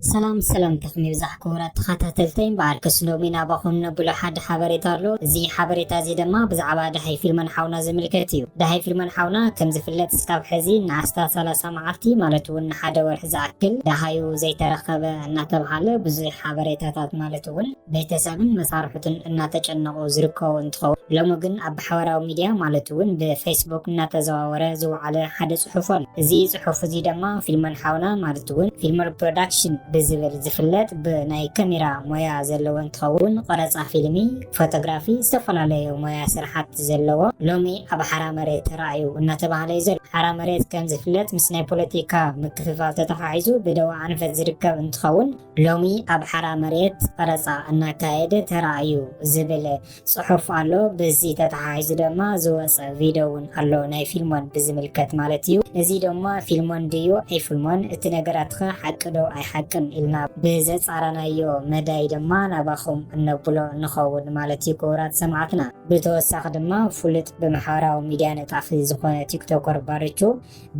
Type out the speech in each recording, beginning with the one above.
ሰላም ሰላም፣ ተኽሚ ብዛሕ ክቡራት ተኸታተልተይ፣ እምበኣር ከስ ሎሚ ናባኹም ነብሎ ሓደ ሓበሬታ ኣሎ። እዚ ሓበሬታ እዚ ድማ ብዛዕባ ደሃይ ፊልሞን ሓውና ዝምልከት እዩ። ደሃይ ፊልሞን ሓውና ከም ዝፍለጥ እስካብ ሕዚ ንኣስታት ሰላሳ መዓልቲ ማለት እውን ንሓደ ወርሒ ዝኣክል ደሃዩ ዘይተረኸበ እናተብሃለ ብዙሕ ሓበሬታታት ማለት እውን ቤተሰብን መሳርሕቱን እናተጨነቑ ዝርከቡ እንትኸውን፣ ሎሚ ግን ኣብ ማሕበራዊ ሚድያ ማለት እውን ብፌስቡክ እናተዘዋወረ ዝወዓለ ሓደ ጽሑፍ ኣሎ። እዚ ጽሑፍ እዚ ድማ ፊልሞን ሓውና ማለት እውን ፊልሞን ፕሮዳክሽን ብዝብል ዝፍለጥ ብናይ ካሜራ ሞያ ዘለዎ እንትኸውን፣ ቀረጻ ፊልሚ፣ ፎቶግራፊ፣ ዝተፈላለዩ ሞያ ስራሓት ዘለዎ ሎሚ ኣብ ሓራ መሬት ተራእዩ እናተባህለ እዩ ዘሎ። ሓራ መሬት ከም ዝፍለጥ ምስ ናይ ፖለቲካ ምክፍፋል ተተሓሒዙ ብደቡብ ኣንፈት ዝርከብ እንትኸውን፣ ሎሚ ኣብ ሓራ መሬት ቀረጻ እናካየደ ተራእዩ ዝብል ጽሑፍ ኣሎ። ብዚ ተተሓሒዙ ድማ ዝወጸ ቪድዮ እውን ኣሎ፣ ናይ ፊልሞን ብዝምልከት ማለት እዩ። እዚ ድማ ፊልሞን ድዩ ኣይፊልሞን፣ እቲ ነገራትኸ ሓቂ ዶ ኣይሓቅን ኢልና ብዘጻረናዮ መዳይ ድማ ናባኹም እነብሎ ንኸውን ማለት እዩ፣ ክቡራት ሰማዕትና። ብተወሳኺ ድማ ፍሉጥ ብማሕበራዊ ሚድያ ነጣፊ ዝኾነ ቲክቶከር ባርቹ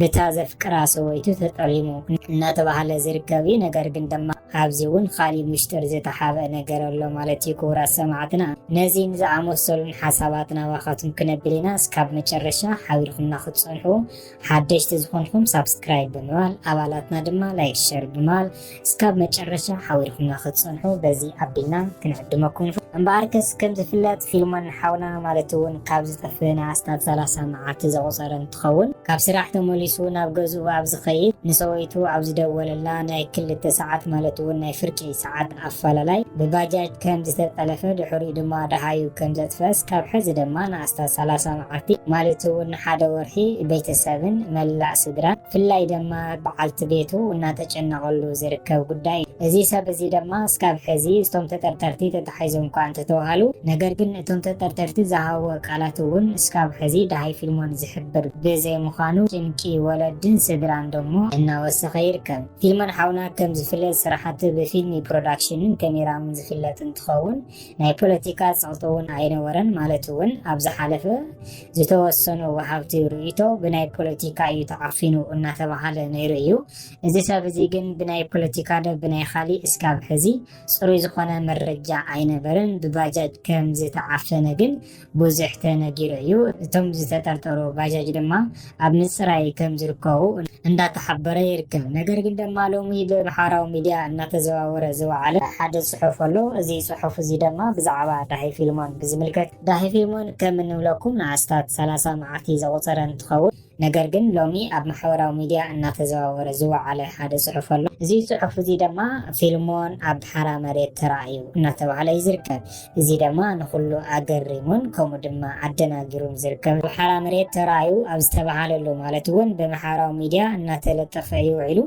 ብታ ዘፍቅራ ሰበይቱ ተጠሊሙ እናተባህለ ዝርከብ እዩ። ነገር ግን ድማ ኣብዚ እውን ካሊእ ምሽጥር ዝተሓብአ ነገር ኣሎ ማለት እዩ፣ ክቡራት ሰማዕትና። ነዚን ዝኣመሰሉን ሓሳባት ናባኻትኩም ክነብል ኢና። እስካብ መጨረሻ ሓቢርኩምና ክትጸንሑ፣ ሓደሽቲ ዝኾንኩም ሳብስክራይብ ብምባል፣ ኣባላትና ድማ ላይክ፣ ሸር ብምባል እስካብ መጨረሻ ሓቢርኩምና ክትጸንሑ በዚ ኣቢልና ክንዕድመኩም። እምበኣርከስ ከም ዝፍለጥ ፊልሞን ሓውና ማለት እውን ካብ ዝጠፍእ ንኣስታት ሰላሳ መዓልቲ ዘቑጸረ እንትኸውን፣ ካብ ስራሕ ተመሊሱ ናብ ገዝኡ ኣብ ዝኸይድ፣ ንሰበይቱ ኣብ ዝደወለላ ናይ ክልተ ሰዓት ማለት እውን ናይ ፍርቂ ሰዓት ኣፈላላይ ብባጃጅ ከም ዝተጠለፈ፣ ድሕሪኡ ድማ ደሃዩ ከም ዘጥፈ፣ እስካብ ሕዚ ድማ ንኣስታት ሰላሳ መዓልቲ ማለት እውን ንሓደ ወርሒ ቤተሰብን መላእ ስድራን ብፍላይ ድማ በዓልቲ ቤቱ እናተጨነቐሉ ዝርከብ ጉዳይ እዩ። እዚ ሰብ እዚ ድማ እስካብ ሕዚ እቶም ተጠርጠርቲ ተታሒዞም እኳ እንተተባሃሉ፣ ነገር ግን እቶም ተጠርጠርቲ ዝሃብዎ ቃላት እውን እስካብ ሕዚ ደሃይ ፊልሞን ዝሕብር ብዘይምዃኑ ጭንቂ ወለድን ስድራን ደሞ እናወሰኸ ይርከብ። ፊልሞን ሓውና ከም ዝፍለጥ ስራሕቲ ብፊልሚ ፕሮዳክሽንን ካሜራን ዝፍለጥ እንትኸውን፣ ናይ ፖለቲካ ጸቕጢ እውን ኣይነበረን። ማለት እውን ኣብ ዝሓለፈ ዝተወሰኑ ወሃብቲ ርእይቶ ብናይ ፖለቲካ እዩ ተዓፊኑ እናተባሃለ ነይሩ እዩ። እዚ ሰብ እዚ ግን ብናይ ፖለቲካ ዶ ብናይ ካሊእ እስካብ ሕዚ ጽሩይ ዝኾነ መረጃ ኣይነበረን። ብባጃጅ ከም ዝተዓፈነ ግን ብዙሕ ተነጊሩ እዩ። እቶም ዝተጠርጠሩ ባጃጅ ድማ ኣብ ምጽራይ ከም ዝርከቡ እንዳተሓበረ ይርከብ። ነገር ግን ድማ ሎሚ ብማሕበራዊ ሚድያ እናተዘዋወረ ዝወዓለ ሓደ ጽሑፍ ኣሎ። እዚ ጽሑፍ እዚ ድማ ብዛዕባ ደሃይ ፊልሞን ብዝምልከት፣ ደሃይ ፊልሞን ከም እንብለኩም ንኣስታት ሰላሳ መዓልቲ ዘቑጸረ እንትኸውን፣ ነገር ግን ሎሚ ኣብ ማሕበራዊ ሚድያ እናተዘዋወረ ዝወዓለ ሓደ ጽሑፍ ኣሎ። እዚ ጽሑፍ እዚ ድማ ፊልሞን ኣብ ሓራ መሬት ተራእዩ እናተባህለ እዩ ዝርከብ። እዚ ድማ ንኹሉ ኣገሪሙን ከምኡ ድማ ኣደናጊሩን ዝርከብ፣ ኣብ ሓራ መሬት ተራእዩ ኣብ ዝተባህለሉ ማለት እውን ብማሕበራዊ ሚድያ እናተለጠፈ እዩ ውዒሉ።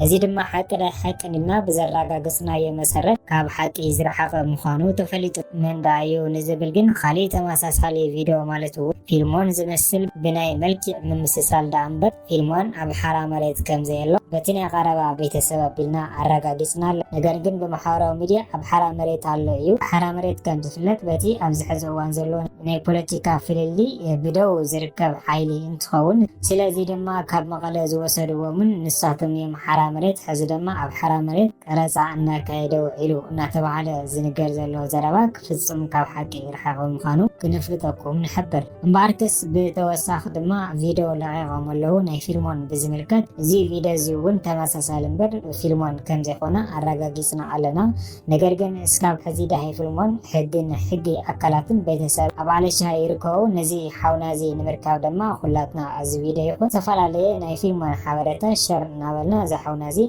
እዚ ድማ ሓቂ ዳይ ሓቅን ኢልና ብዘረጋገጽናዮ መሰረት ካብ ሓቂ ዝረሓቐ ምዃኑ ተፈሊጡ። መን ደኣ እዩ ንዝብል ግን፣ ካሊእ ተመሳሳሊ ቪድዮ ማለት እውን ፊልሞን ዝመስል ብናይ መልክዕ ምምስሳል ደኣ እምበር፣ ፊልሞን ኣብ ሓራ መሬት ከም ዘየሎ በቲ ናይ ቀረባ ቤተሰብ ኣቢልና ኣረጋጊጽና ኣሎ። ነገር ግን ብማሕበራዊ ሚድያ ኣብ ሓራ መሬት ኣሎ እዩ። ሓራ መሬት ከም ዝፍለጥ በቲ ኣብዚ ሕዚ እዋን ዘሎ ናይ ፖለቲካ ፍልልይ ብደው ዝርከብ ሓይሊ እንትኸውን፣ ስለዚ ድማ ካብ መቐለ ዝወሰድዎምን ንሳቶም እዮም ሓራ መሬት። ሕዚ ድማ ኣብ ሓራ መሬት ቀረጻ እናካየደ ውዒሉ እናተባህለ ዝንገር ዘሎ ዘረባ ክፍጽም ካብ ሓቂ ይርሓቕ ምዃኑ ክነፍልጠኩም ንሕብር። እምበኣርከስ ብተወሳኺ ድማ ቪድዮ ለቒቖም ኣለዉ ናይ ፊልሞን ብዝምልከት። እዚ ቪድዮ እዚ እውን ተመሳሳሊ እምበር ፊልሞን ከም ዘይኮነ ኣረጋጊጽና ኣለና። ነገር ግን እስካብ ሕዚ ደሃይ ፊልሞን ሕግን ሕጊ ኣካላትን ቤተሰብ ኣብ ኣለሻ ይርከቡ። ነዚ ሓውና እዚ ንምርካብ ድማ ኩላትና እዚ ቪድዮ ይኹን ዝተፈላለየ ናይ ፊልሞን ሓበሬታ ሸር እናበልና እዚ ሓውና እዚ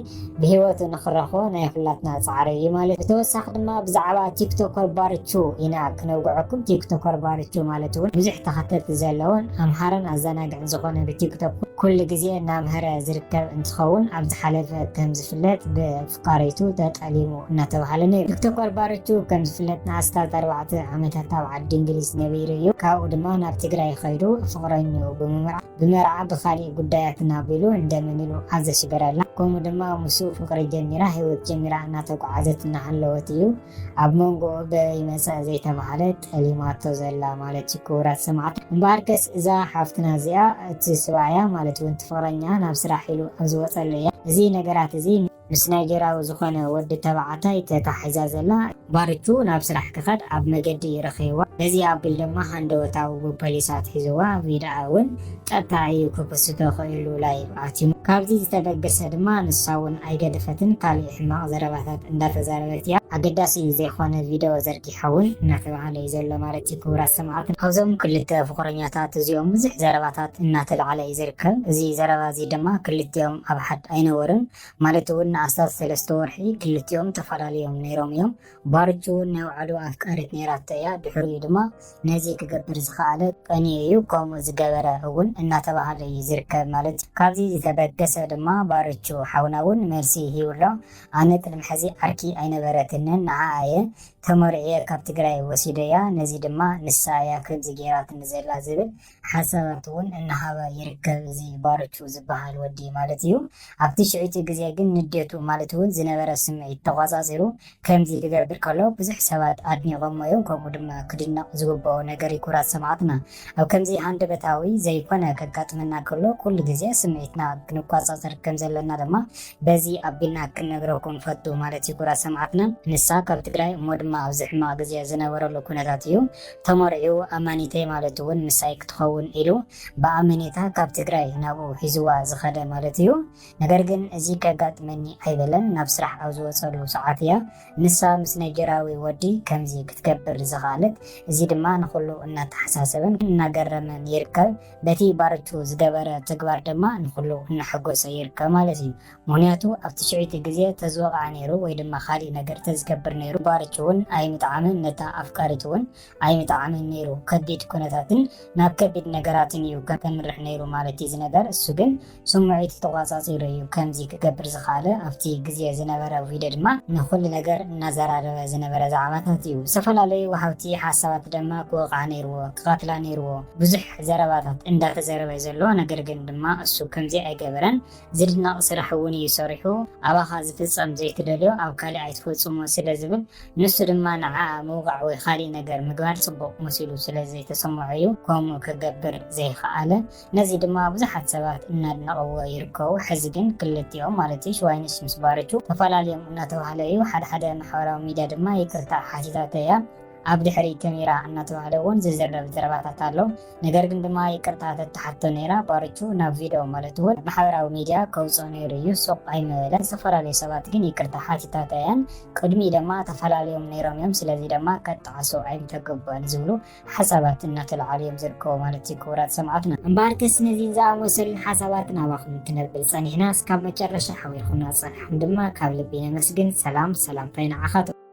ብህይወቱ ንኽረኽቦ ናይ ኩላትና ጻዕሪ እዩ ማለት። ብተወሳኺ ድማ ብዛዕባ ቲክቶከር ባርቹ ኢና ክነውግዐኩም። ቲክቶከር ባርቹ ማለት እውን ብዙሕ ተኸተልቲ ዘለዎን ኣምሃርን ኣዘናግዕን ዝኾነ ብቲክቶክ ኩሉ ግዜ እናምሃረ ዝርከብ እንትኸውን፣ ኣብ ዝሓለፈ ከም ዝፍለጥ ብፍቃሪቱ ተጠሊሙ እናተባህለ ነይሩ። ቲክቶከር ባርቹ ከም ዝፍለጥ ንኣስታት ኣርባዕተ ዓመታት ኣብ ዓዲ እንግሊዝ ነቢሩ እዩ። ካብኡ ድማ ናብ ትግራይ ኸይዱ ፍቅረኛኡ ብምምርዓ፣ ብመርዓ ብኻሊእ ጉዳያት እናቢሉ እንደምን ኢሉ ኣዘሽገረላ። ከምኡ ድማ ምስኡ ፍቅሪ ጀሚራ ህይወት ጀሚራ እናተጓዓዘት እናሃለወት እዩ ኣብ መንጎኡ በበይ መጸ ዘይተባህለ ጠሊማቶ ዘላ ማለት እዩ። ክቡራት ሰማዕት፣ እምበኣርከስ እዛ ሓፍትና እዚኣ እቲ ስብኣያ ማለት እውን እቲ ፍቅረኛ ናብ ስራሕ ኢሉ ኣብ ዝወጸሉ እያ። እዚ ነገራት እዚ ምስ ናይጀርያዊ ዝኾነ ወዲ ተባዕታይ ተታሒዛ ዘላ። ባርቹ ናብ ስራሕ ክኸድ ኣብ መገዲ ረኺብዋ። ነዚ ኣቢል ድማ ሃንደበታዊ ብፖሊሳት ሒዝዋ። ቪድኣ እውን ቀጥታ እዩ ክፖስቶ ክኢሉ፣ ላይቭ ኣትዩ። ካብዚ ዝተበገሰ ድማ ንሳ እውን ኣይገደፈትን፣ ካሊእ ሕማቕ ዘረባታት እንዳተዛረበት እያ። ኣገዳሲ ዘይኮነ ቪድዮ ዘርጊሓ እውን እናተባህለ እዩ ዘሎ ማለት እዩ። ክቡራት ሰማዕትና፣ ካብዞም ክልተ ፍቕረኛታት እዚኦም ብዙሕ ዘረባታት እናተላዕለ እዩ ዝርከብ። እዚ ዘረባ እዚ ድማ ክልቲኦም ኣብ ሓድ ኣይነበሩን፣ ማለት እውን ንኣስታት ሰለስተ ወርሒ ክልቲኦም ተፈላለዮም ነይሮም እዮም። ባርቹ እውን ናይ ባዕሉ ኣፍቃሪት ነይራቶ እያ። ድሕሪኡ ድማ ነዚ ክገብር ዝኸኣለ ቀንዩ እዩ። ከምኡ ዝገበረ እውን እናተባህለ እዩ ዝርከብ ማለት እዩ። ካብዚ ዝተበገሰ ድማ ባርቹ ሓውና እውን መልሲ ሂቡ ኣሎ። ኣነ ቅድሚ ሕዚ ዓርኪ ኣይነበረትንን፣ ንዓኣ እየ ተመርዕየ ካብ ትግራይ ወሲደያ፣ ነዚ ድማ ንሳ እያ ከምዚ ገይራትኒ ዘላ ዝብል ሓሳባት እውን እናሃበ ይርከብ እዚ ባርቹ ዝበሃል ወዲ ማለት እዩ። ኣብ ትሽዒቲ ግዜ ግን ንዴቱ ማለት እውን ዝነበረ ስምዒት ተቋጻጺሩ ከምዚ ክገብር ከሎ ብዙሕ ሰባት ኣድኒቖሞ እዮም። ከምኡ ድማ ክድነቕ ዝግብኦ ነገር እዩ። ክቡራት ሰማዕትና፣ ኣብ ከምዚ ሃንደበታዊ ዘይኮነ ከጋጥመና ከሎ ኩሉ ግዜ ስምዒትና ክንቋጻጸር ከም ዘለና ድማ በዚ ኣቢልና ክንነግረኩም ንፈቱ ማለት እዩ። ክቡራት ሰማዕትና፣ ንሳ ካብ ትግራይ እሞ ድማ ኣብዚ ሕማቕ ግዜ ዝነበረሉ ኩነታት እዩ ተመርዕዩ። ኣማኒተይ ማለት እውን ምሳይ ክትኸውን ኢሉ ብኣመኔታ ካብ ትግራይ ናብኡ ሒዝዋ ዝኸደ ማለት እዩ። ነገር ግን እዚ ከጋጥመኒ ኣይበለን። ናብ ስራሕ ኣብ ዝወፀሉ ሰዓት እያ ንሳ ምስ ናይጀራዊ ወዲ ከምዚ ክትገብር ዝኸኣለት። እዚ ድማ ንኹሉ እናተሓሳሰበን እናገረመን ይርከብ። በቲ ባርቹ ዝገበረ ተግባር ድማ ንኹሉ እናሐጎሰ ይርከብ ማለት እዩ። ምኽንያቱ ኣብ ትሽዒቲ ግዜ ተዝወቕዓ ነይሩ ወይ ድማ ካሊእ ነገር ተዝገብር ነይሩ፣ ባርቹ እውን ኣይምጠዓምን፣ ነታ ኣፍቃሪቱ እውን ኣይምጠዓምን ነይሩ። ከቢድ ኩነታትን ናብ ከቢድ ነገራትን እዩ ከምርሕ ነይሩ ማለት እዩ እዚ ነገር። እሱ ግን ስምዒቱ ተቋጻጺሩ እዩ ከምዚ ክገብር ዝኸኣለ። ኣብቲ ግዜ ዝነበረ ቪድዮ ድማ ንኹሉ ነገር እናዘራረበ ዝነበረ ዛዕባታት እዩ። ዝተፈላለዩ ወሃብቲ ሓሳባት ድማ ክወቕዓ ነይርዎ፣ ክቐትላ ነይርዎ፣ ብዙሕ ዘረባታት እንዳተዘረበ ዘሎ። ነገር ግን ድማ እሱ ከምዚ ኣይገበረን። ዝድነቕ ስራሕ እውን እዩ ሰሪሑ። ኣባኻ ዝፍጸም ዘይትደልዮ ኣብ ካሊእ ኣይትፈጽሞ ስለ ዝብል፣ ንሱ ድማ ንዓኣ ምውቃዕ ወይ ካሊእ ነገር ምግባር ጽቡቕ መሲሉ ስለ ዘይተሰምዖ እዩ ከምኡ ክገብር ዘይኸኣለ። ነዚ ድማ ብዙሓት ሰባት እናድነቕዎ ይርከቡ። ሕዚ ግን ክልቲኦም ማለት እዩ ሽዋይንሽ ምስ ባርቹ ተፈላለዮም እናተባህለ እዩ። ሓደ ሓደ ማሕበራዊ ሚድያ ድማ ይቅርታ ሓቲታቶ እያ። ኣብ ድሕሪ ካሜራ እናተባህለ እውን ዝዝረብ ዘረባታት ኣሎ። ነገር ግን ድማ ይቅርታ ተትሓቶ ነይራ ባርቹ ናብ ቪድዮ ማለት እውን ማሕበራዊ ሚድያ ከውፅኦ ነይሩ እዩ። ሱቕ ኣይምበለን። ዝተፈላለዩ ሰባት ግን ይቅርታ ሓቲታቶ እየን። ቅድሚ ድማ ተፈላለዮም ነይሮም እዮም። ስለዚ ድማ ከጠዓሱ ኣይምተገበኦን ዝብሉ ሓሳባት እናተለዓሉ እዮም ዝርከቡ ማለት እዩ። ክቡራት ሰማዕትና፣ እምበኣርከስ ነዚን ዝኣመሰሉን ሓሳባት ናባኹም ክነብል ጸኒሕና፣ እስካብ መጨረሻ ሓቢርኩምና ጸኒሕኩም ድማ ካብ ልቢ ነመስግን። ሰላም ሰላምታይ ንዓኻትኩም።